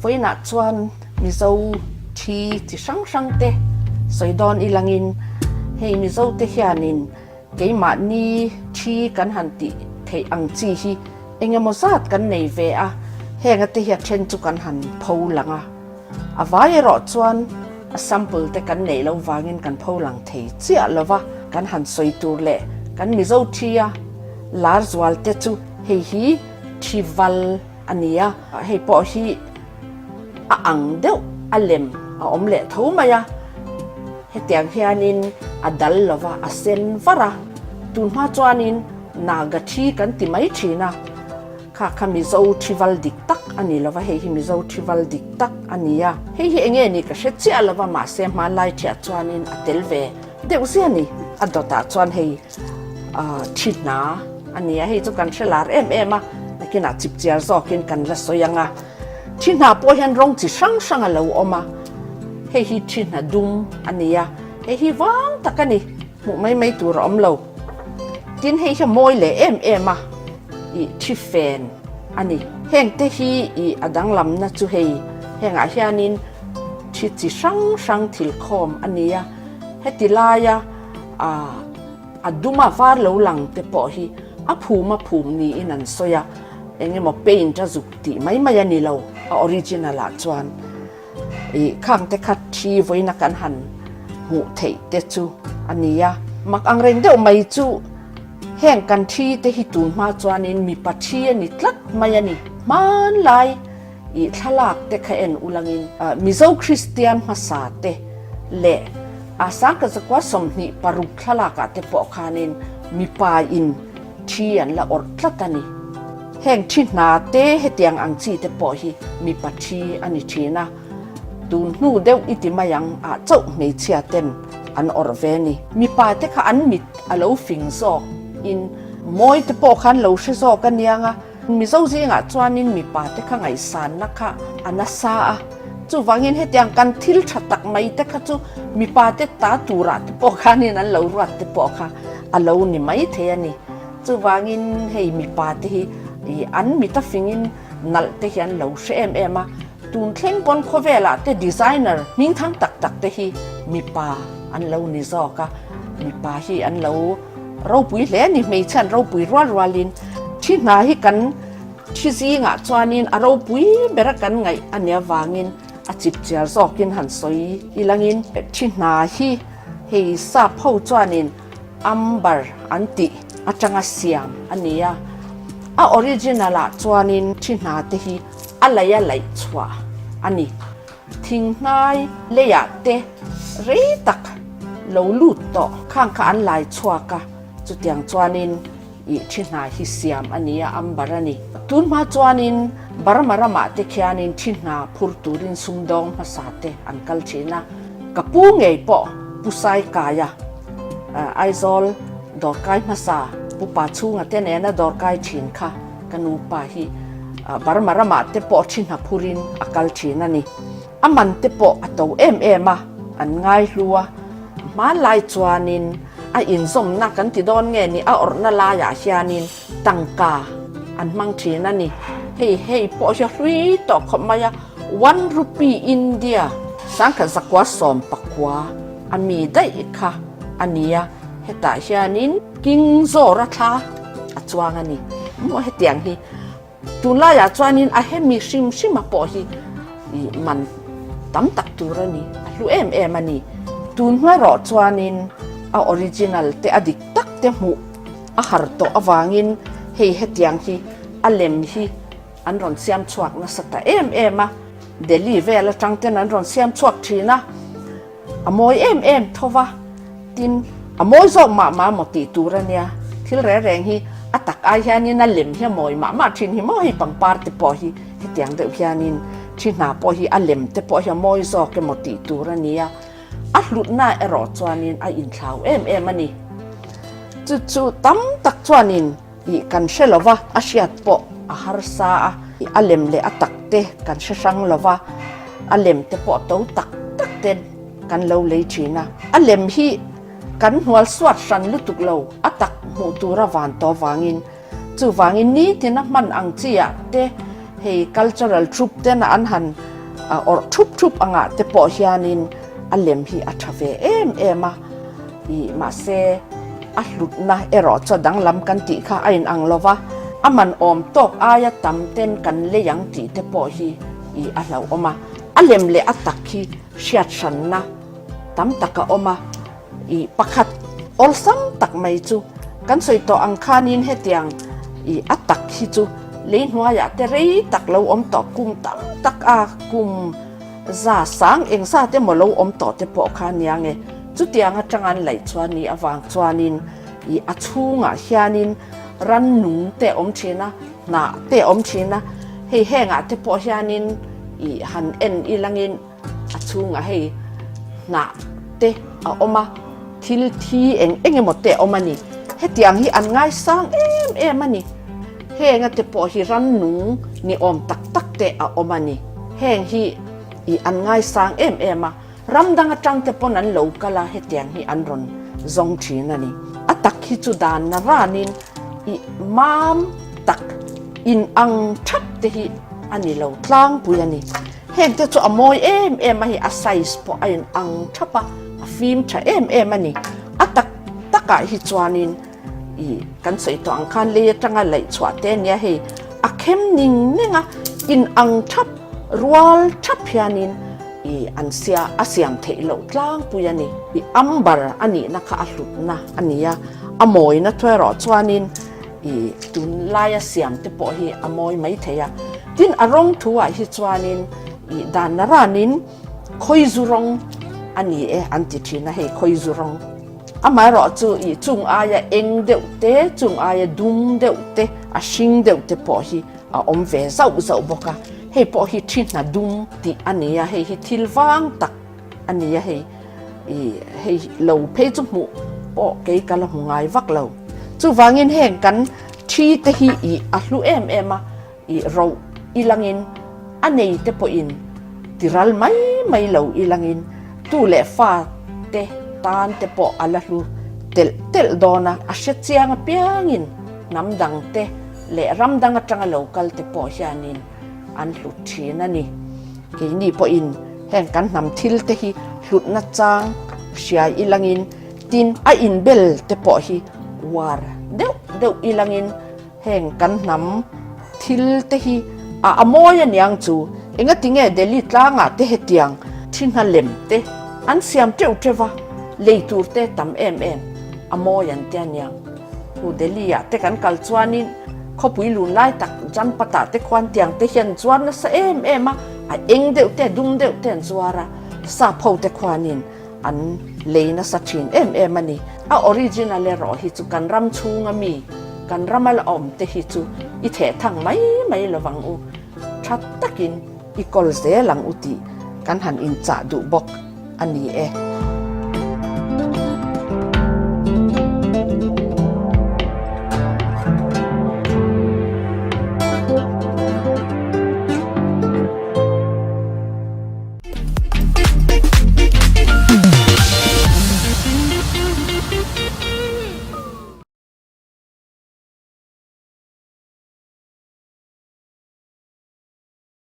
Vawiinah chuan Mizo thi chi hrang hrang te sawi dawn ilangin hei Mizo te hianin keimahni thi kan han tih theih ang chi hi eng emaw zat kan nei ve a, heng ate hi a then chu kan han pho lang a. A vai erawh chuan a sample te kan neih loh vangin kan pho lang thei chiah lo va, kan han sawi tur leh kan Mizo thi a lar zual te chu hei hi thi val a ni a, hei pawh hi a ang deuh a lem a awm leh tho mai a, hetiang hianin a dal lo va, a sen var a, tunhma chuanin Naga thi kan ti mai thin a. Kha kha Mizo thival dik tak a ni lova, hei hi Mizo thival dik tak a ni a. Hei hi enge ni ka hre chiah lova, mahse hmanlai thiah chuanin a tel ve deuh zia a ni. A dawtah chuan hei thi hna a ni a, hei chu kan hre lar em em a, nakinah chipchiar zawkin kan la sawi ang a. Thi hna pawh hian rawng chi hrang hrang a lo awm a, hei hi thi hna dum a ni a, hei hi vang tak a ni, hmuh mai mai tur a awm lo. Tin hei hi a mawi leh em em a. Ih thi fen a ni. Heng te hi ih a danglamna chu hei hengah hianin thi chi hrang hrang thil khawm a ni a, heti laia ah a duma var lo lang te pawh hi a phum a phum niin an sawi a, eng emaw paint a zuk tih mai mai a ni lo a original ah chuan. Ih khang te kha thi vawiina kan han hmuh theih te chu a ni a, mak ang reng deuh mai chu heng kan thi te hi tun hma chuanin mipa thi a ni tlat mai a ni. Hmanlai ih thlalak te kha en ulangin Mizo Kristian hmasa te leh a Sangkazakua 26 thlalakah te pawh khanin mipa in thi an la awrh tlat a ni. Heng thi hna te hetiang ang chi te pawh hi mipa thi a ni thin a, tun hnu deuh i ti mai ang ah chauh hmeichhia ten an awrh ve ni. Mipa te kha an mit a lo fing zawk in mawi te pawh khan lo hre zawk a niang a, Mizo zingah chuanin mipa te kha ngaihsanna kha a nasa a, chuvangin hetiang kan thil tha tak mai te kha chu mipa te ta turah te pawh khanin an lo ruat te pawh kha a lo ni mai thei a ni. Chuvangin hei mipa te hi an mit a fingin nalh te hi an lo hre em em a, tun thleng pawn khawvelah te designer hmingthang tak tak te hi mipa an lo ni zawk a, mipa hi an lo ropui hle a ni, hmeichhe an ropui rual rualin thi hna hi kan thi zingah chuanin a ropui bera kan ngaih a nih avangin a chipchiar zawkin han sawi ilangin thi hna hi hei sap ho chuanin Amber an tih atanga siam a ni a, a original ah chuanin thi hna te hi a lei a laih chhuah a ni. Thing hnai leiah te rei tak lo lut tawh khang kha an lai chhuak a, chutiang chuanin ih thi hna hi siam a ni a, amber a ni. Tun hma chuanin Burma ramah te khianin thi hna phur turin sumdawng hmasa te an kal thin a, Ka pu ngei pawh Pu Saikaia, Aizawl dawrkai hmasa Pu Pa chhunga te nena dawrkai thin kha ka nupa hi Burma ramah te pawh thi hna phurin a kal thin a ni. A man te pawh a to em em a, an ngaihlu a, hmanlai chuanin a inzawmna kan ti dawn nge ni a awrhna laiah hianin tangka an hmang thin a ni. Hei hei pawh hi a hlui tawh khawp mai a, One rupee India 1919 a mi daih kha a ni a, hetah hianin King Zawra thla a chuang a ni. Maw hetiang hi tunlaiah chuanin a hemi hrim hrima pawh hi man tam tak tur a ni, a hlu em em a ni. Tun hma erawh chuanin a original te a dik tak te hmuh a har tawh avangin hei hetiang hi a lem hi An rawn siam chhuak nasa ta em em a, Delhi vel atang ten an rawn siam chhuak thin a, a mawi em em tho va, tin a mawi zawk mah mah maw tih tur a nia, thil reng reng hi a tak ai hianin a lem hi a mawi mah mah thin hi maw hei pangpar te pawh hi hetiang deuh hianin thi hna pawh hi a lem te pawh hi a mawi zawk emaw tih tur a nia, a hlutna erawh chuanin a inthlau em em a ni. Chu chu tam tak chuanin. Ih kan hre lo va, a hriat pawh a harsa a, a lem leh a tak te kan hre hrang lo va, a lem te pawh to tak tak te kan lo lei thin a. A lem hi kan hnual suat hran lutuk lo, a tak hmuh tura van tawh vangin, chuvangin nitin a hman ang chi ah te hei cultural troupe tena an han. Awrh thup thup angah te pawh hianin a lem hi a tha ve em em a, ih mahse a hlutna erawh chu a danglam kan tih kha a inang lo va, a man awm tawk aia tam ten kan lei ang tih te pawh hi ih a hlauhawm a, a lem leh a tak hi hriat hranna tam tak a awm a, ih pakhat awlsam tak mai chu kan sawi tawh ang khanin hetiang ih a tak hi chu lei hnuaiah te rei tak lo awm tawh kum tam tak a kum za sang eng zat emaw lo awm tawh te pawh kha nia nge chutiang atang an laih chuan nih avang chuanin ih a chhungah hianin rannung te awm thin a hnah te awm thin a hei hengah te pawh hianin ih han en ilangin A chhungah hei hnah te a awm a, thil thi eng eng emaw te a awm a ni. Hetiang hi an ngaisang em em a ni. Henga te pawh hi rannung ni awm tak tak te a awm a ni. Heng hi ih an ngaisang em em a, ram dang atang te pawn an lo kal a, hetiang hi an rawn zawng thin a ni. A tak hi chu dan na ranin ih mam tak in ang thap te hi a ni lo tlangpui a ni. Heng te chu a mawi em em a hei a size pawh a in ang thap a, a fim tha em em a ni. A tak takah hi chuanin ih kan sawi tawh ang khan lei atanga laih chhuah te ania hei a khem ning neng a, in ang thap rual thap hianin ih an sia a siam theih loh tlangpui a ni. Ih amber a nihna kha a hlutna a ni a, a mawina thu erawh chuanin I tunlaia siam te pawh hi a mawi mai thei a, tin a rawng thu ah hi chuanin i dan na ranin khawizu rawng a ni e an ti thin a, hei khawizu rawng. Amaherawh chu i chung aia eng deuh te, chung aia dum deuh te, a hring deuh te pawh hi a awm ve zauh zauh bawk a, hei pawh hi thi hna dum tih a ni a, hei hi thil vang tak a ni a hei i hei lo phei chu hmuh pawh kei ka la hmu ngai vak lo. Chuvangin heng kan thi te hi i a hlu em em a, i ro i langin a nei te pawhin ti ral mai mai lo i langin tu leh fa te tan te pawh a la hlu telh telh dawn a, a hre chiang apiangin hnam dang te leh ram dang atanga lo kal te pawh hianin an hlut thin a ni. Keini pawhin heng kan hnam thil te hi hlutna chang hria ilangin tin a inbel te pawh hi uar deuh deuh ilangin heng kan hnam thil te hi a a mawi aniang chu engatinge Delhi tlangah te hetiang thi hna lem te an siam teuh teuh va, lei tur te tam em em a mawi an ti aniang. Pu Delhi ah te kan kal chuanin khawpui lun lai tak Janpat ah te khuan tiang te hian zuar nasa em em a, a eng deuh te a dum deuh te an zuar a, sap ho te khuanin an lei nasa thin em em a ni. A original erawh hi chu kan ram chhunga mi, kan rama la awm te hi chu i theh thang mai mai lovang u, tha takin i kawl zel ang u tih kan han inchah duh bawk a ni e.